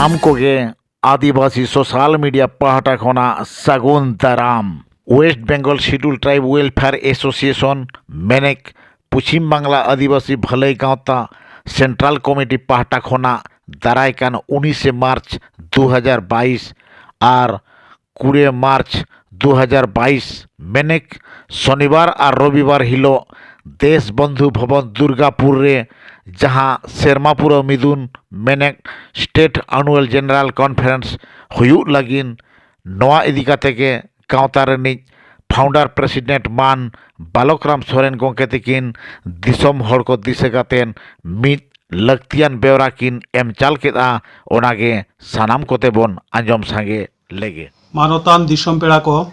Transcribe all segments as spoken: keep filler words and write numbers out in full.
ᱟᱢ ᱠᱚᱜᱮ ᱟᱹᱫᱤᱵᱟᱹᱥᱤ social media ᱯᱟᱦᱴᱟ ᱠᱷᱚᱱᱟᱜ ᱥᱟᱹᱜᱩᱱ ᱫᱟᱨᱟᱢ᱾ ᱳᱭᱮᱥᱴ ᱵᱮᱝᱜᱚᱞ ᱥᱤᱰᱩᱞ ᱴᱨᱟᱭᱤᱵᱽ ᱣᱮᱞᱯᱷᱮᱭᱟᱨ ᱮᱥᱳᱥᱤᱭᱮᱥᱚᱱ, ᱢᱮᱱᱮᱠ, ᱯᱚᱪᱷᱤᱢ ᱵᱟᱝᱞᱟ ᱟᱹᱫᱤᱵᱟᱹᱥᱤ ᱵᱷᱟᱹᱞᱟᱹᱭ ᱜᱟᱶᱛᱟ ᱥᱮᱱᱴᱨᱟᱞ ᱠᱚᱢᱤᱴᱤ ᱯᱟᱦᱴᱟ ᱠᱷᱚᱱᱟᱜ ᱫᱟᱨᱟᱭ ᱠᱟᱱ ᱩᱱᱤᱥᱮ ᱢᱟᱨᱪ ᱫᱩ ᱦᱟᱡᱟᱨ ᱵᱟᱭᱤᱥ ᱟᱨ ᱠᱩᱲᱤ ᱢᱟᱨᱪ ᱫᱩ ᱦᱟᱡᱟᱨ ᱵᱟᱭᱤᱥ, ᱢᱮᱱᱮᱠ, ᱥᱚᱱᱤᱵᱟᱨ ᱟᱨ ᱨᱚᱵᱤᱵᱟᱨ ᱦᱤᱞᱳᱜ ᱫᱮᱥ ᱵᱚᱱᱫᱷᱩ ᱵᱷᱚᱵᱚᱱ ᱫᱩᱨᱜᱟᱯᱩᱨ ᱨᱮ ᱡᱟᱦᱟᱸ ᱥᱮᱨᱢᱟ ᱯᱩᱨᱟᱹᱣ ᱢᱤᱫᱩᱱ, ᱢᱮᱱᱮᱠ, ᱥᱴᱮᱴ ᱟᱱᱩᱣᱟᱞ ᱡᱮᱱᱟᱨᱟᱞ ᱠᱚᱱᱯᱷᱟᱨᱮᱱᱥ ᱦᱩᱭᱩᱜ ᱞᱟᱹᱜᱤᱫ, ᱱᱚᱣᱟ ᱤᱫᱤ ᱠᱟᱛᱮ ᱜᱮ ᱜᱟᱶᱛᱟ ᱨᱤᱱᱤᱡ ᱯᱷᱟᱣᱩᱱᱰᱟᱨ ᱯᱨᱮᱥᱤᱰᱮᱱᱴ ᱢᱟᱱ ᱵᱟᱞᱚᱠᱨᱟᱢ ᱥᱚᱨᱮᱱ ᱜᱚᱢᱠᱮ ᱛᱤᱠᱤᱱ ᱫᱤᱥᱚᱢ ᱦᱚᱲ ᱠᱚ ᱫᱤᱥᱟᱹ ᱠᱟᱛᱮᱱ ᱢᱤᱫ ᱞᱟᱹᱠᱛᱤᱭᱟᱱ ᱵᱮᱣᱨᱟ ᱠᱤᱱ ᱮᱢ ᱪᱟᱞ ᱠᱮᱫᱼᱟ᱾ ᱚᱱᱟᱜᱮ ᱥᱟᱱᱟᱢ ᱠᱚᱛᱮ ᱵᱚᱱ ᱟᱸᱡᱚᱢ ᱥᱟᱸᱜᱮ ᱞᱮᱜᱮ᱾ ᱢᱟᱱᱚᱛᱟᱱ ᱫᱤᱥᱚᱢ ᱯᱮᱲᱟ ᱠᱚ,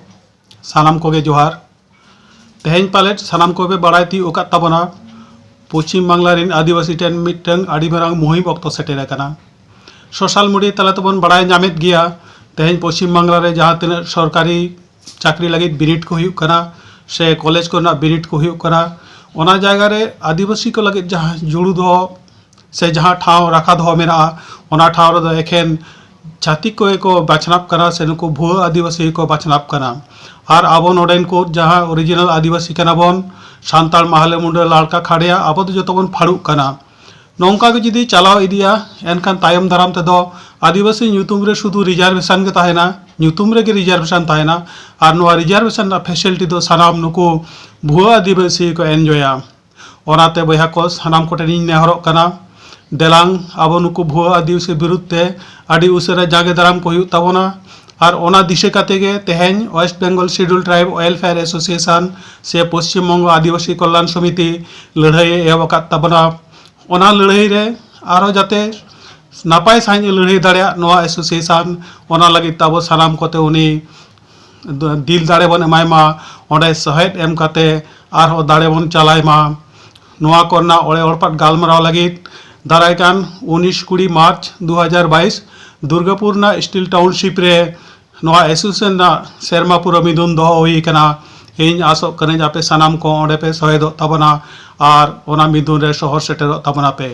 ᱥᱟᱱᱟᱢ ᱠᱚᱜᱮ ᱡᱚᱦᱟᱨ᱾ ᱛᱮᱦᱮᱧ ᱯᱟᱞᱮᱫ ᱥᱟᱱᱟᱢ ᱠᱚᱜᱮ ᱵᱟᱲᱟᱭ ᱛᱤᱭᱳᱜ ᱟᱠᱟᱫ ᱛᱟᱵᱚᱱᱟ, ᱯᱚᱪᱷᱤᱢ ᱵᱟᱝᱞᱟ ᱨᱮᱱ ᱟᱹᱫᱤᱵᱟᱹᱥᱤ ᱴᱷᱮᱱ ᱢᱤᱫᱴᱟᱝ ᱟᱹᱰᱤ ᱢᱟᱨᱟᱝ ᱢᱩᱦᱤᱢ ᱚᱠᱛᱚ ᱥᱮᱴᱮᱨ ᱟᱠᱟᱱᱟ᱾ ᱥᱳᱥᱟᱞ ᱢᱤᱰᱤᱭᱟ ᱛᱟᱞᱟ ᱛᱮᱵᱚᱱ ᱵᱟᱲᱟᱭ ᱧᱟᱢᱮᱫ ᱜᱮᱭᱟ, ᱛᱮᱦᱮᱧ ᱯᱚᱪᱷᱤᱢ ᱵᱟᱝᱞᱟ ᱨᱮ ᱡᱟᱦᱟᱸ ᱛᱤᱱᱟᱹᱜ ᱥᱚᱨᱠᱟᱨᱤ ᱪᱟᱹᱠᱨᱤ ᱞᱟᱹᱜᱤᱫ ᱵᱤᱱᱤᱰ ᱠᱚ ᱦᱩᱭᱩᱜ ᱠᱟᱱᱟ ᱥᱮ ᱠᱚᱞᱮᱡᱽ ᱠᱚᱨᱮᱱᱟᱜ ᱵᱤᱱᱤᱰ ᱠᱚ ᱦᱩᱭᱩᱜ ᱠᱟᱱᱟ, ᱚᱱᱟ ᱡᱟᱭᱜᱟ ᱨᱮ ᱟᱹᱫᱤᱵᱟᱹᱥᱤ ᱠᱚ ᱞᱟᱹᱜᱤᱫ ᱡᱟᱦᱟᱸ ᱡᱩᱲᱩ ᱫᱚᱦᱚ ᱥᱮ ᱡᱟᱦᱟᱸ ᱴᱷᱟᱶ ᱨᱟᱠᱷᱟ ᱫᱚᱦᱚ ᱢᱮᱱᱟᱜᱼᱟ, ᱚᱱᱟ ᱴᱷᱟᱶ ᱨᱮᱫᱚ ᱮᱠᱷᱮᱱ ᱪᱷᱟᱹᱛᱤᱠ ᱠᱚᱜᱮ ᱠᱚ ᱵᱟᱪᱷᱱᱟᱣ ᱠᱟᱱᱟ ᱥᱮ ᱱᱩᱠᱩ ᱵᱷᱩᱣᱟᱹ ᱟᱹᱫᱤᱵᱟᱹᱥᱤ ᱜᱮᱠᱚ ᱵᱟᱪᱷᱱᱟᱣ ᱠᱟᱱᱟ᱾ ᱟᱨ ᱟᱵᱚ ᱱᱚᱰᱮᱱ ᱠᱚ ᱡᱟᱦᱟᱸ ᱚᱨᱤᱡᱤᱱᱟᱞ ᱟᱹᱫᱤᱵᱟᱹᱥᱤ ᱠᱟᱱᱟ ᱵᱚᱱ, ᱥᱟᱱᱛᱟᱲ, ᱢᱟᱦᱞᱮ, ᱢᱩᱱᱰᱟᱹ, ᱞᱟᱲᱠᱟ, ᱠᱷᱟᱰᱭᱟ, ᱟᱵᱚ ᱫᱚ ᱡᱚᱛᱚ ᱵᱚᱱ ᱯᱷᱟᱹᱲᱩᱜ ᱠᱟᱱᱟ᱾ ᱱᱚᱝᱠᱟ ᱜᱮ ᱡᱩᱫᱤ ᱪᱟᱞᱟᱣ ᱤᱫᱤᱜᱼᱟ, ᱮᱱᱠᱷᱟᱱ ᱛᱟᱭᱚᱢ ᱫᱟᱨᱟᱢ ᱛᱮᱫᱚ ᱟᱹᱫᱤᱵᱟᱹᱥᱤ ᱧᱩᱛᱩᱢ ᱨᱮ ᱥᱩᱫᱷᱩ ᱨᱤᱡᱟᱨᱵᱷᱮᱥᱚᱱ ᱜᱮ ᱛᱟᱦᱮᱱᱟ, ᱧᱩᱛᱩᱢ ᱨᱮᱜᱮ ᱨᱤᱡᱟᱨᱵᱷᱮᱥᱚᱱ ᱛᱟᱦᱮᱱᱟ᱾ ᱟᱨ ᱱᱚᱣᱟ ᱨᱤᱡᱟᱨᱵᱷᱮᱥᱚᱱ ᱨᱮᱱᱟᱜ ᱯᱷᱮᱥᱤᱞᱤᱴᱤ ᱫᱚ ᱥᱟᱱᱟᱢ ᱱᱩᱠᱩ ᱵᱷᱩᱣᱟᱹ ᱟᱹᱫᱤᱵᱟᱹᱥᱤ ᱜᱮᱠᱚ ᱮᱱᱡᱚᱭᱟ᱾ ᱚᱱᱟᱛᱮ ᱵᱚᱭᱦᱟ ᱠᱚ, ᱥᱟᱱᱟᱢ ᱠᱚᱴᱷᱮᱱᱤᱧ ᱱᱮᱦᱚᱨᱚᱜ ᱠᱟᱱᱟ, ᱫᱮᱞᱟᱝ ᱟᱵᱚ ᱱᱩᱠᱩ ᱵᱷᱩᱣᱟᱹ ᱟᱹᱫᱤᱵᱟᱹᱥᱤ ᱵᱤᱨᱩᱫᱷ ᱛᱮ ᱟᱹᱰᱤ ᱩᱥᱟᱹᱨᱟ ᱡᱟᱸᱜᱮ ᱫᱟᱨᱟᱢ ᱠᱚ ᱦᱩᱭᱩᱜ ᱛᱟᱵᱚᱱᱟ᱾ ᱟᱨ ᱚᱱᱟ ᱫᱤᱥᱟᱹ ᱠᱟᱛᱮ ᱜᱮ ᱛᱮᱦᱮᱧ ᱳᱭᱮᱥᱴ ᱵᱮᱝᱜᱚᱞ ᱥᱤᱰᱩᱞ ᱴᱨᱟᱭᱤᱵᱽ ᱣᱮᱞᱯᱷᱮᱭᱟᱨ ᱮᱥᱳᱥᱤᱭᱮᱥᱚᱱ ᱥᱮ ᱯᱚᱥᱪᱤᱢ ᱵᱚᱝᱜᱚ ᱟᱹᱫᱤᱵᱟᱹᱥᱤ ᱠᱚᱞᱭᱟᱱ ᱥᱚᱢᱤᱛᱤ ᱞᱟᱹᱲᱦᱟᱹᱭ ᱮ ᱮᱦᱚᱵ ᱟᱠᱟᱫ ᱛᱟᱵᱚᱱᱟ᱾ ᱚᱱᱟ ᱞᱟᱹᱲᱦᱟᱹᱭ ᱨᱮ ᱟᱨᱚ ᱡᱟᱛᱮ ᱱᱟᱯᱟᱭ ᱥᱟᱺᱦᱤᱡ ᱮ ᱞᱟᱹᱲᱦᱟᱹᱭ ᱫᱟᱲᱮᱭᱟᱜ, ᱱᱚᱣᱟ ᱮᱥᱳᱥᱤᱭᱮᱥᱚᱱ, ᱚᱱᱟ ᱞᱟᱹᱜᱤᱫ ᱛᱮ ᱟᱵᱚ ᱥᱟᱱᱟᱢ ᱠᱚᱛᱮ ᱩᱱᱤ ᱫᱤᱞ ᱫᱟᱲᱮ ᱵᱚᱱ ᱮᱢᱟᱭ ᱢᱟ, ᱚᱸᱰᱮ ᱥᱚᱦᱮᱫ ᱮᱢ ᱠᱟᱛᱮ ᱟᱨᱦᱚᱸ ᱫᱟᱲᱮ ᱵᱚᱱ ᱪᱟᱞᱟᱭ ᱢᱟ᱾ ᱱᱚᱣᱟ ᱠᱚᱨᱮᱱᱟᱜ ᱚᱲᱮ ᱚᱲᱯᱟᱛ ᱜᱟᱞᱢᱟᱨᱟᱣ ᱞᱟᱹᱜᱤᱫ ᱫᱟᱨᱟᱭ ᱠᱟᱱ ᱩᱱᱤᱥ ᱠᱩᱲᱤ ᱢᱟᱨᱪ ᱫᱩ ᱦᱟᱡᱟᱨ ᱵᱟᱭᱤᱥ ᱫᱩᱨᱜᱟᱯᱩᱨ ᱨᱮᱱᱟᱜ ᱥᱴᱤᱞ ᱴᱟᱣᱩᱱᱥᱤᱯ ᱨᱮ ᱱᱚᱣᱟ ᱮᱥᱳᱥᱤᱭᱮᱥᱚᱱ ᱨᱮᱱᱟᱜ ᱥᱮᱨᱢᱟ ᱯᱩᱨᱟᱹ ᱢᱤᱫᱩᱱ ᱫᱚᱦᱚ ᱦᱩᱭ ᱟᱠᱟᱱᱟ᱾ ᱤᱧ ᱟᱥᱚᱜ ᱠᱟᱹᱱᱟᱹᱧ ᱟᱯᱮ ᱥᱟᱱᱟᱢ ᱠᱚ ᱚᱸᱰᱮ ᱯᱮ ᱥᱚᱦᱮᱫᱚᱜ ᱛᱟᱵᱚᱱᱟ ᱟᱨ ᱚᱱᱟ ᱢᱤᱫᱩᱱ ᱨᱮ ᱥᱚᱦᱚᱨ ᱥᱮᱴᱮᱨᱚᱜ ᱛᱟᱵᱚᱱᱟ ᱯᱮ᱾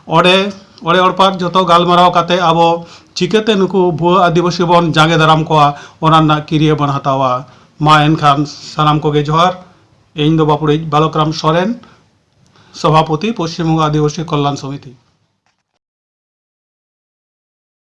ᱚᱸᱰᱮ ᱚᱲᱮ ᱚᱲᱯᱟᱛ ᱡᱚᱛᱚ ᱜᱟᱞᱢᱟᱨᱟᱣ ᱠᱟᱛᱮ ᱟᱵᱚ ᱪᱤᱠᱟᱹᱛᱮ ᱱᱩᱠᱩ ᱵᱷᱩᱣᱟᱹ ᱟᱹᱫᱤᱵᱟᱹᱥᱤ ᱵᱚᱱ ᱡᱟᱸᱜᱮ ᱫᱟᱨᱟᱢ ᱠᱚᱣᱟ, ᱚᱱᱟ ᱨᱮᱱᱟᱜ ᱠᱤᱨᱭᱟᱹ ᱵᱚᱱ ᱦᱟᱛᱟᱣᱟ᱾ ᱢᱟ ᱮᱱᱠᱷᱟᱱ ᱥᱟᱱᱟᱢ ᱠᱚᱜᱮ ᱡᱚᱦᱟᱨ᱾ ᱤᱧ ᱫᱚ ᱵᱟᱯᱩᱲᱤᱡ ᱵᱟᱞᱚᱠ ᱨᱟᱢ ᱥᱚᱨᱮᱱ, ᱥᱚᱵᱷᱟᱯᱚᱛᱤ ᱯᱚᱥᱪᱤᱢ ᱵᱚᱝᱜᱚ ᱟᱹᱫᱤᱵᱟᱹᱥᱤ ᱠᱚᱞᱭᱟᱱ ᱥᱚᱢᱤᱛᱤ᱾